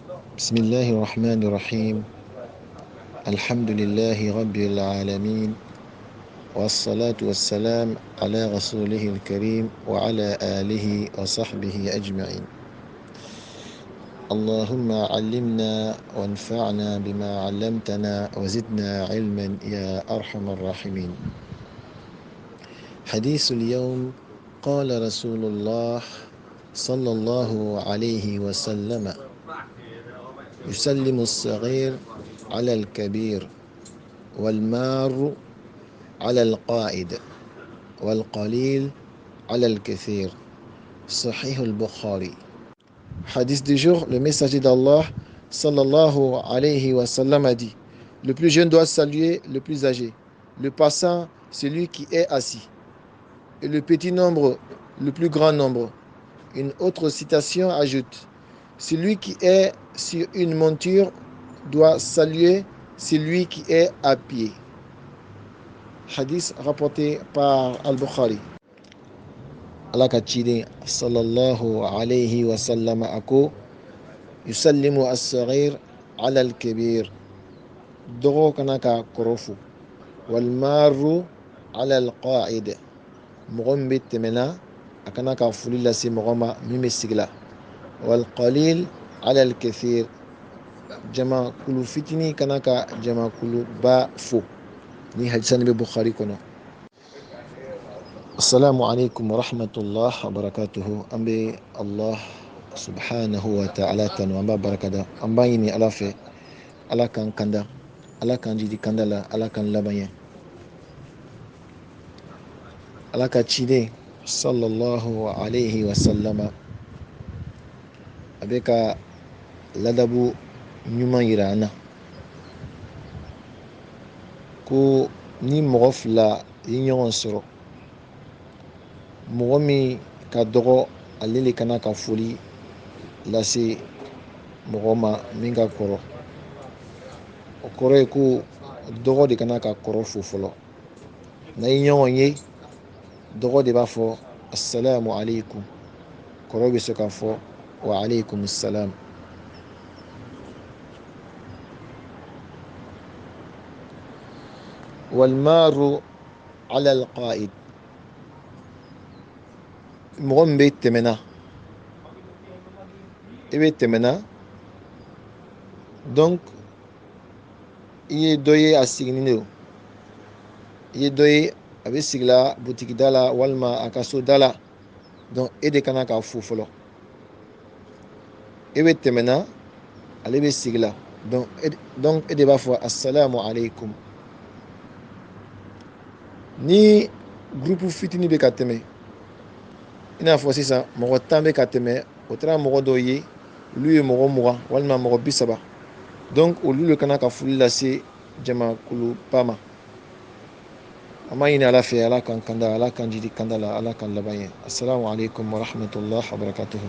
بسم الله الرحمن الرحيم. الحمد لله رب العالمين، والصلاة والسلام على رسوله الكريم وعلى آله وصحبه أجمعين. اللهم علمنا وانفعنا بما علمتنا وزدنا علما يا أرحم الراحمين. حديث اليوم: قال رسول الله صلى الله عليه وسلم: يسلم الصغير على الكبير، والمار على القائد، والقليل على الكثير. صحيح البخاري. Hadith du jour, le messager d'Allah صلى الله عليه وسلم a dit: le plus jeune doit saluer le plus âgé, le passant celui qui est assis, et le petit nombre le plus grand nombre. Une autre citation ajoute: celui qui est sur une monture doit saluer celui qui est à pied. Hadith rapporté par Al-Bukhari. Ala ka ciden صلى الله عليه وسلم a ko: يسلم الصغير على الكبير, dɔgɔ kana ka kɔrɔ fo, والمار على القاعد, mɔgɔ min bɛ tɛmɛna, a kana ka foli lase mɔgɔ ma min bɛ sigi la, والقليل على الكثير, jamakulu fitinin kana ka jamakuluba fo. Ni hadisa nin bɛ Bukhari kɔnɔ. السلام عليكم ورحمة الله وبركاته. An bɛ Allah سبحانه وتعالى tanu, an b'a barikada, an b'a ɲini Ala fɛ, Ala k'an kanda, Ala k'an jidi kanda la, Ala k'an laban ɲɛ. Ala ka ciden صلى الله عليه وسلم a bɛ ka ladabu ɲuman yira an na ko ni mɔgɔ fila ye ɲɔgɔn sɔrɔ, mɔgɔ min ka dɔgɔ, ale le kana ka foli lase mɔgɔ ma min ka kɔrɔ. O kɔrɔ ye ko dɔgɔ de kana ka kɔrɔ fo fɔlɔ. N'a ye ɲɔgɔn ye, dɔgɔ de b'a fɔ السلام عليكم, kɔrɔ bɛ se k'a fɔ وعليكم السلام. والمار على القائد, mɔgɔ min bɛ tɛmɛna, i bɛ tɛmɛna, donc i ye dɔ ye a sigilen don, i ye dɔ ye a bɛ sigi la butigi da la walima a ka so da la, donc e de kana k'a fo fɔlɔ. E bɛ tɛmɛna, ale bɛ sigi la, donc e de b'a fɔ السلام عليكم. Ni groupe fitinin bɛ ka tɛmɛ, i n'a fɔ sisan mɔgɔ 10 bɛ ka tɛmɛ, o taara mɔgɔ dɔw ye, olu ye mɔgɔ 20 walima mɔgɔ 30, donc olu de kana ka foli lase jamakuluba ma. An b'a ɲini Ala fɛ, Ala k'an kanda, Ala k'an jidi kanda la, Ala k'an laban ye. السلام عليكم ورحمة الله وبركاته.